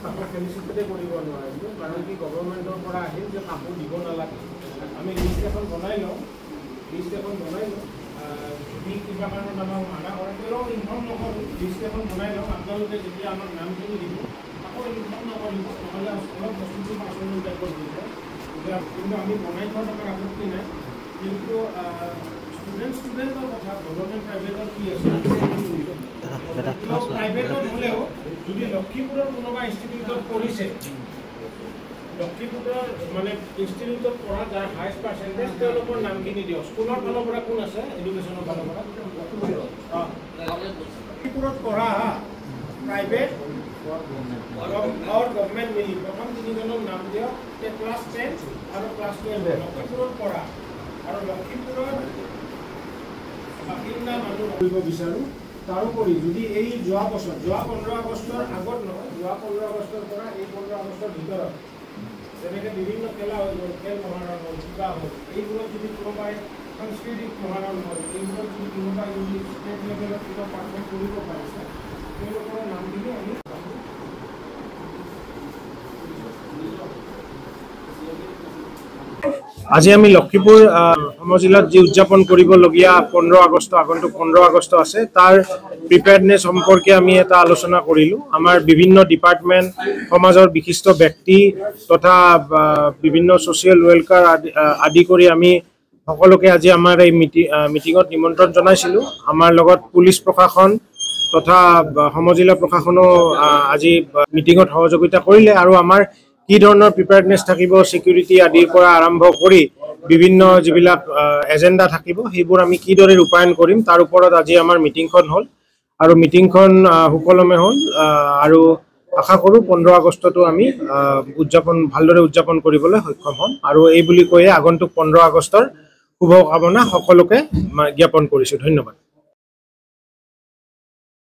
কাকো ফেলিচিটেটে কৰিব নোৱাৰিলোঁ, কাৰণ কি গভৰ্ণমেণ্টৰ পৰা আহিল যে কাকো দিব নালাগে। আমি লিষ্ট এখন বনাই লওঁ, লিষ্ট এখন বনাই লওঁ। যদি কিবা কাৰণত আমাক মানা কৰে, তেওঁলোকক ইনফৰ্ম নকৰোঁ, লিষ্ট এখন বনাই লওঁ। আপোনালোকে যেতিয়া আমাক নামখিনি দিব, আকৌ ইনফৰ্ম নকৰিব, নহ'লে অলপ বস্তুটো পাৰ্চনেল টাইপৰ হৈ যায়। কিন্তু আমি বনাই থোৱাত আমাৰ আপত্তি নাই। কিন্তু ষ্টুডেণ্টৰ কথা, গভৰ্ণমেণ্ট প্ৰাইভেটত কি আছে, প্ৰাইভেটত হ'লেও যদি লক্ষীপুৰৰ কোনোবা ইনষ্টিটিউটত পঢ়িছে, লক্ষীপুৰৰ মানে ইনষ্টিটিউটত পঢ়া যাৰ হায়েষ্ট পাৰ্চেণ্টেজ, তেওঁলোকৰ নামখিনি দিয়ক। স্কুলৰ ফালৰ পৰা কোন আছে, এডুকেশ্যনৰ ফালৰ পৰা? অঁ, লক্ষীপুৰত পঢ়া প্ৰাইভেট আৰু গভমেণ্ট মিলি প্ৰথম তিনিজনৰ নাম দিয়ক, ক্লাছ 10 আৰু ক্লাছ 12 লক্ষীপুৰত পঢ়া আৰু লক্ষীপুৰৰ বাসিন্দা মানুহ কৰিব বিচাৰোঁ। তাৰোপৰি যদি এই যোৱা বছৰ, যোৱা 15 আগষ্টৰ আগত নহয়, যোৱা 15 আগষ্টৰ পৰা এই 15 আগষ্টৰ ভিতৰত যেনেকৈ বিভিন্ন খেলা হৈ গ'ল, খেল মহাৰণ হ'ল, কিবা হ'ল, এইবোৰত যদি কোনোবাই সাংস্কৃতিক মহাৰণ হ'ল, এইবোৰত যদি কোনোবাই যদি ষ্টেট লেভেলত কিবা পাৰফৰ্ম কৰিব পাৰিছে, তেওঁলোকৰ নামখিনি আমি আজি আমি লক্ষীপুৰ সমজিলাত যি উদযাপন কৰিবলগীয়া 15 আগষ্ট, আগন্তুক 15 আগষ্ট আছে, তাৰ প্ৰিপেয়াৰ্ডনেছ সম্পৰ্কে আমি এটা আলোচনা কৰিলোঁ। আমাৰ বিভিন্ন ডিপাৰ্টমেণ্ট, সমাজৰ বিশিষ্ট ব্যক্তি তথা বিভিন্ন ছ'চিয়েল ৱেলফেয়াৰ আদি কৰি আমি সকলোকে আজি আমাৰ এই মিটিঙত নিমন্ত্ৰণ জনাইছিলোঁ। আমাৰ লগত পুলিচ প্ৰশাসন তথা সমজিলা প্ৰশাসনো আজি মিটিঙত সহযোগিতা কৰিলে আৰু আমাৰ কি ধৰণৰ প্ৰিপেয়াৰ্ডনেছ থাকিব, ছিকিউৰিটি আদিৰ পৰা আৰম্ভ কৰি বিভিন্ন যিবিলাক এজেণ্ডা থাকিব, সেইবোৰ আমি কিদৰে ৰূপায়ণ কৰিম তাৰ ওপৰত আজি আমাৰ মিটিংখন হ'ল আৰু মিটিংখন সুকলমে হ'ল। আৰু আশা কৰোঁ 15 আগষ্টতো আমি উদযাপন ভালদৰে উদযাপন কৰিবলৈ সক্ষম হ'ম। আৰু এই বুলি কৈয়ে আগন্তুক 15 আগষ্টৰ শুভকামনা সকলোকে জ্ঞাপন কৰিছোঁ। ধন্যবাদ।